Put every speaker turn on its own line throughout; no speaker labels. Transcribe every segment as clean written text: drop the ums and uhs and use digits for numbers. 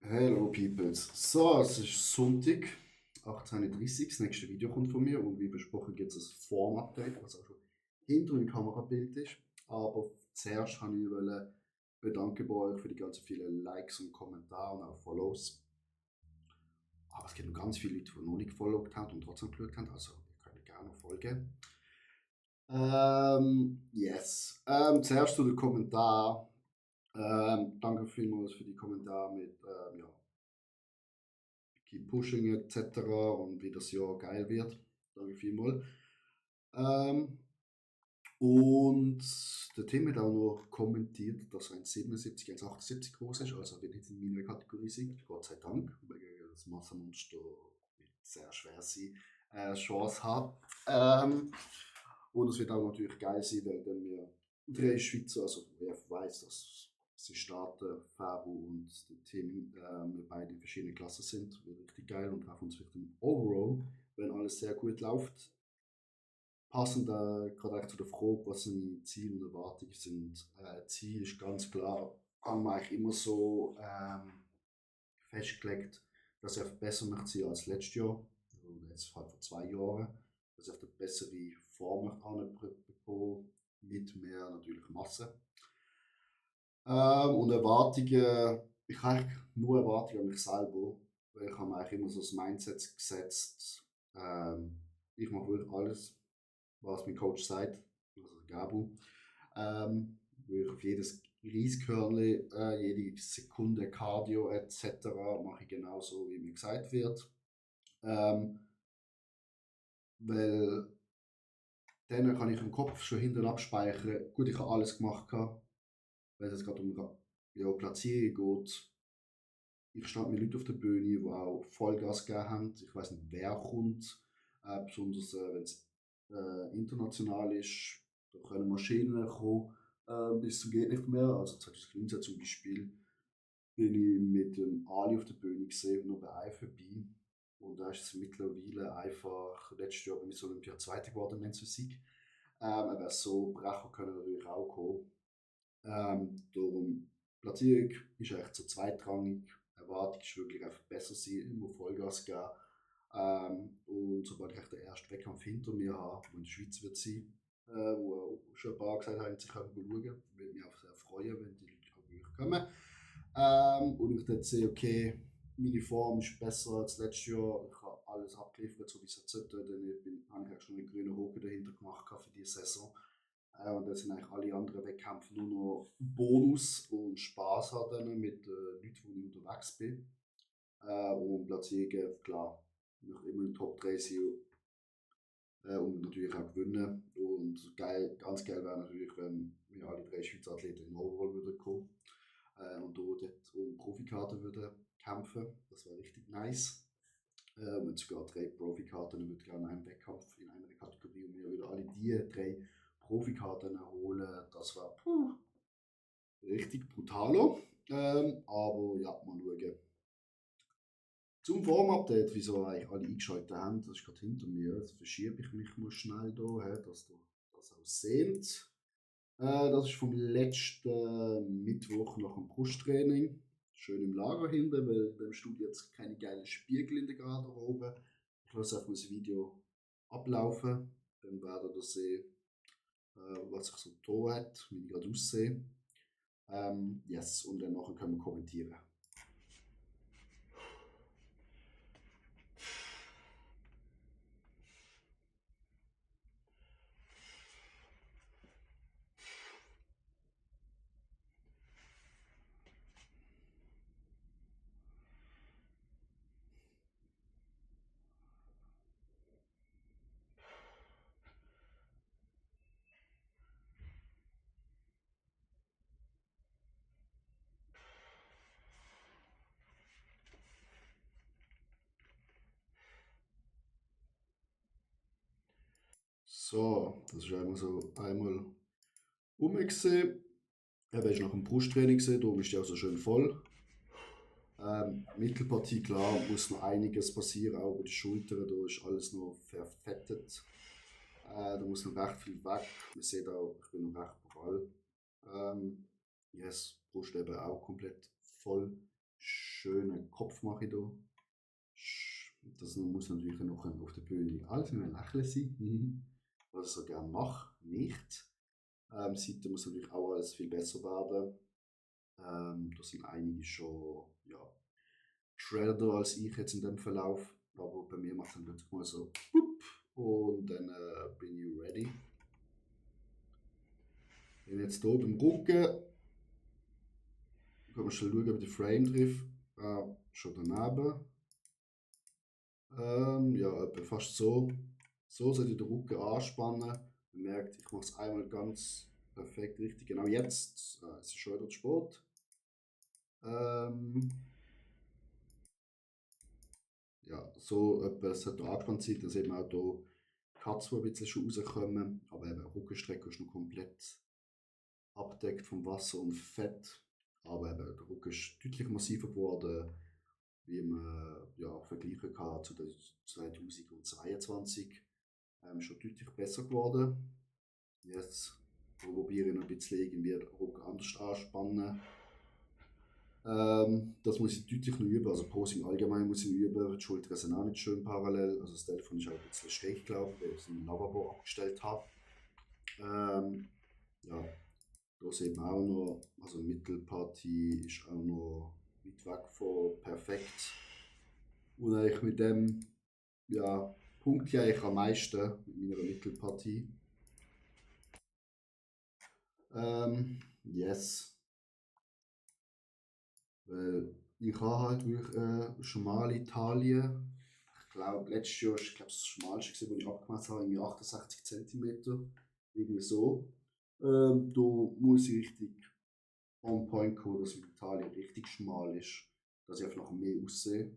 Hello Peoples. So, es ist Sonntag, 18:30 Uhr. Das nächste Video kommt von mir und wie besprochen gibt es ein Form-Update, was auch schon hinter dem Kamerabild ist. Aber zuerst wollte ich bedanken bei euch für die ganzen vielen Likes und Kommentare und auch Follows. Aber es gibt noch ganz viele Leute, die noch nicht gefollowt haben und trotzdem geschaut haben, also ihr könnt gerne folgen. Yes. Zuerst zu den Kommentaren. Danke vielmals für die Kommentare mit ja, Keep Pushing etc. und wie das Jahr geil wird. Danke vielmals. Und der Tim hat auch noch kommentiert, dass er 1,77, 1,78 groß ist, also wird nicht in meiner Kategorie sein, Gott sei Dank, weil das Massenmonster wird sehr schwer sein, Chance haben. Und es wird auch natürlich geil sein, weil dann wir drei Schweizer, also wer weiß, dass sie starten, Fabu und der Tim, wir beide in verschiedenen Klassen sind, wird richtig geil und auf uns wird im Overall, wenn alles sehr gut läuft, passend gerade zu der Frage, was meine Ziele und Erwartungen sind. Ziel ist ganz klar, haben wir eigentlich immer so festgelegt, dass ich besser möchte sein als letztes Jahr, oder jetzt halt vor 2 Jahren, dass ich eine bessere Form anbekomme, mit mehr natürlich Masse. Und Erwartungen, ich habe eigentlich nur Erwartungen an mich selber, weil ich habe mir eigentlich immer so das Mindset gesetzt, ich mache wirklich alles, was mein Coach sagt, also Gabu. Wirklich auf jedes Reiskörnchen, jede Sekunde Cardio etc. mache ich genauso, wie mir gesagt wird. Weil dann kann ich im Kopf schon hinten abspeichern, gut, ich habe alles gemacht, weil es gerade um ja, Platzierung geht. Ich stand mit Leuten auf der Bühne, die auch Vollgas gegeben haben. Ich weiß nicht, wer kommt, besonders wenn es international ist. Da können Maschinen kommen, bis zum geht nicht mehr. Also 2019 zum Beispiel bin ich mit dem Ali auf der Bühne gesehen, noch bei vorbei. Und da ist es mittlerweile einfach, letztes Jahr bin ich so Olympia Zweiter geworden, Men's Physik. Aber so Brecher können natürlich auch kommen. Darum, Platzierung ist eigentlich so zweitrangig. Erwartung ist wirklich einfach besser sein, immer Vollgas geben. Und sobald ich den ersten Wettkampf hinter mir habe, der in der Schweiz wird sein, wo schon ein paar gesagt haben, sie können schauen, würde mich auch sehr freuen, wenn die Leute auch wirklich kommen. Und ich dann sehe, okay, meine Form ist besser als letztes Jahr, ich habe alles abgeliefert, so wie es jetzt sollte, dann habe ich schon einen grünen Haken dahinter gemacht für diese Saison. Und dann sind eigentlich alle anderen Wettkämpfe nur noch Bonus und Spaß haben mit Leuten, die ich unterwegs bin. Und Platzierungen, klar, noch immer in Top 3 sein und natürlich auch gewinnen. Und geil, ganz geil wäre natürlich, wenn wir alle drei Schweizer Athleten in Overall würden kommen und dort um Profikarten würden kämpfen. Das wäre richtig nice. Und sogar 3 Profikarten würde gerne einen Wettkampf in einer Kategorie und wir würden alle die 3 Profikarten holen. Das war richtig brutal. Aber ja, mal schauen. Zum Form-Update, wieso eigentlich alle eingeschaltet haben, das ist gerade hinter mir. Jetzt verschiebe ich mich mal schnell hier, dass ihr das auch seht. Das ist vom letzten Mittwoch nach dem Brusttraining. Schön im Lager hinten, weil in dem Studio jetzt keine geilen Spiegel in der Garderobe. Ich lasse einfach mal das Video ablaufen. Dann werdet ihr sehen, was ich so getan hat, wie ich gerade aussehe. Yes, und dann nachher können wir kommentieren. So, das ist einmal so einmal umgesehen. Eben ist nach dem Brusttraining gesehen, darum ist die auch so schön voll. Mittelpartie, klar, muss noch einiges passieren, auch bei den Schultern, da ist alles noch verfettet. Da muss noch recht viel weg. Man sieht auch, ich bin noch recht prall. Yes, Brust eben auch komplett voll. Schöner Kopf mache ich da. Das muss natürlich noch auf der Bühne alles mit einem Lächeln sein, was ich so gerne mache, nicht. Seite muss natürlich auch alles viel besser werden. Da sind einige schon shredder als ich jetzt in dem Verlauf, aber bei mir macht es dann plötzlich mal so und dann bin ich ready. Wenn jetzt hier beim Rücken, kann man schnell schauen, ob der Frame trifft. Schon daneben. Ja, etwa fast so. So sollte ich den Rücken anspannen. Man merkt, ich mache es einmal ganz perfekt richtig. Genau jetzt, es ist schon wieder zu spät. Ja, so etwa sollte angespannt sein. Da sieht man auch hier Cuts, die ein bisschen schon rauskommen. Aber eben, Rückenstrecke ist noch komplett abdeckt vom Wasser und Fett. Aber eben, der Rücken ist deutlich massiver geworden, wie man vergleichen kann zu der 2022. Schon deutlich besser geworden. Jetzt probiere ich noch ein bisschen irgendwie den Rücken anders anspannen. Das muss ich deutlich noch üben. Also Posing allgemein muss ich noch üben. Die Schultern sind auch nicht schön parallel. Also das Telefon ist auch ein bisschen schräg, glaube ich, weil ich es im Lavabo abgestellt habe. Ja, da sieht man auch noch, also Mittelpartie ist auch noch weit weg von perfekt. Und eigentlich mit dem punkte ich eigentlich am meisten mit meiner Mittelpartie. Yes. Weil ich habe halt wirklich schmale Taille. Ich glaube, letztes Jahr war das schmalste, das ich abgemacht habe, irgendwie 68 cm. Irgendwie so. Da muss ich richtig on point kommen, dass die Taille richtig schmal ist. Dass ich einfach noch mehr aussehe.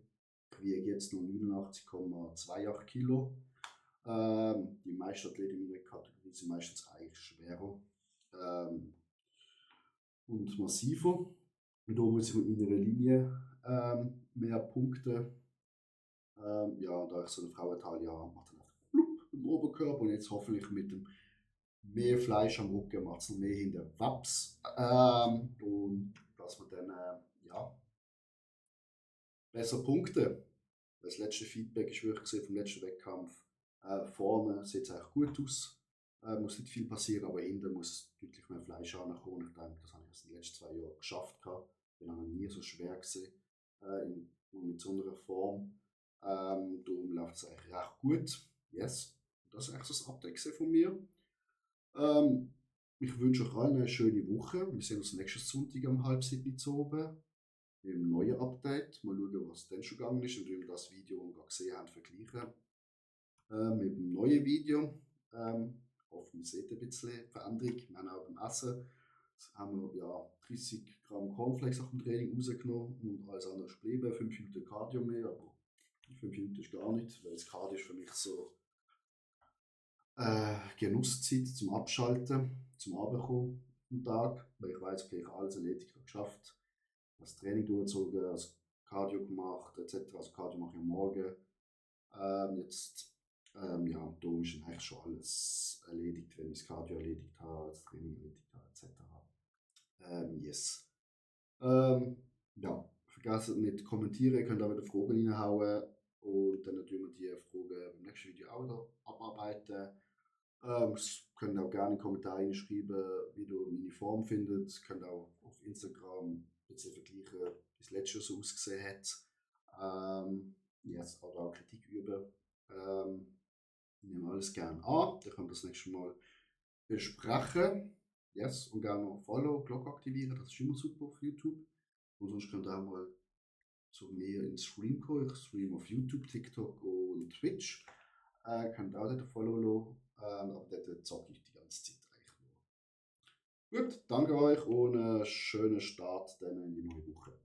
Ich wiege jetzt noch 89,28 Kilo. Die meisten Athleten in meiner Kategorie sind meistens eigentlich schwerer und massiver. Und da muss ich mit meiner Linie mehr punkten. Da ich so eine Frauentaille habe, macht dann einfach plupp im Oberkörper und jetzt hoffentlich mit dem mehr Fleisch am Rücken macht es noch mehr hinter Waps. Und dass wir dann besser punkten. Das letzte Feedback ist wirklich gesehen vom letzten Wettkampf. Vorne sieht es eigentlich gut aus. Muss nicht viel passieren, aber hinten muss deutlich mehr Fleisch ankommen. Ich denke, das habe ich in den letzten 2 Jahren geschafft. Ich bin noch nie so schwer gesehen mit so einer Form. Darum läuft es eigentlich recht gut. Yes. Das ist eigentlich so das Update von mir. Ich wünsche euch allen eine schöne Woche. Wir sehen uns nächsten Sonntag um 6:30 zu oben. Mit einem neuen Update. Mal schauen, was dann schon gegangen ist und wie wir das Video, das wir gerade gesehen haben, vergleichen. Mit dem neuen Video. Ich hoffe, man sieht ein bisschen Veränderung. Wir haben auch beim Essen haben wir 30 Gramm Cornflakes nach dem Training rausgenommen und alles andere ist geblieben. 5 Minuten Cardio mehr, aber 5 Minuten ist gar nicht, weil das Cardio ist für mich so Genusszeit zum Abschalten, zum Abendkommen am Tag, weil ich weiß, okay, ich habe alles erledigt, geschafft, das Training durchgezogen, das Cardio gemacht etc. Also Cardio mache ich am Morgen. Jetzt darum ist eigentlich schon alles erledigt, wenn ich das Cardio erledigt habe, das Training erledigt habe etc. Yes. Vergesst nicht kommentieren, ihr könnt auch wieder Fragen reinhauen und dann natürlich die Fragen im nächsten Video auch wieder abarbeiten. Könnt auch gerne in die Kommentare schreiben, wie du meine Form findest. Könnt auch auf Instagram ein bisschen vergleichen, wie es letztes Jahr so ausgesehen hat. Yes, oder auch Kritik üben. Ich nehme alles gerne an, dann können wir das nächste Mal besprechen. Yes, und gerne noch Follow, Glocke aktivieren, das ist immer super auf YouTube. Und sonst könnt ihr auch mal zu mir ins Stream kommen. Ich stream auf YouTube, TikTok und Twitch. Könnt auch dort Follow lassen, aber dort zocke ich die ganze Zeit eigentlich nur. Gut, danke euch und einen schönen Start dann in die neue Woche.